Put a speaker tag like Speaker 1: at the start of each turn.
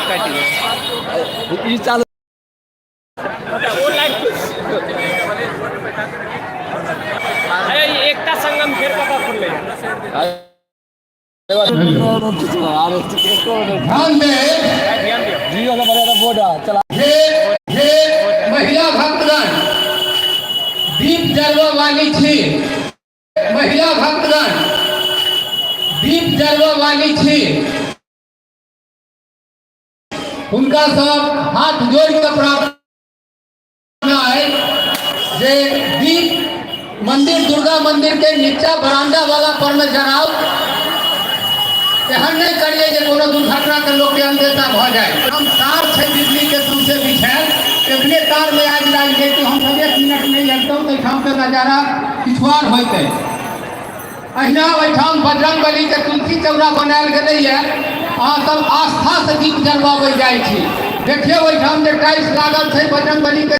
Speaker 1: काटि दे।
Speaker 2: ई चालू।
Speaker 1: अरे, ई एकता संगम फेर कतऽ खुललै?
Speaker 3: ध्यान दे।
Speaker 1: ध्यान दियौ।
Speaker 2: जियो के बड़ा बोर्ड चला।
Speaker 3: हे हे महिला भक्तगण, दीप जलबऽ वाली छी, महिला भक्तगण, दीप जलबऽ वाली छी, हुनका सब हाथ जोड़ि कऽ प्रार्थना है जे दीप मंदिर, दुर्गा मंदिर के नीचा बरामदा वाला पर में जराउ। एहन नहि करिए जे कोनो दुर्घटना के लोक के अंदेशा भऽ जाए। हम तार छै बिजली के सौंसे बिछायल, एतने तार में आगि लागि जेतै। हम सब 1 मिनट नहि अबितहुँ तऽ एहिठाम के नजारा किछु आर होइतै। अहिना ओहिठाम बजरंग बली के तुलसी चौरा बनायल गेलैए। अहाँ सब आस्था से दीप जलवाबै जाइ छी। देखियौ, ओहिठाम जे टाइल्स लागल छै बजरंग बली के।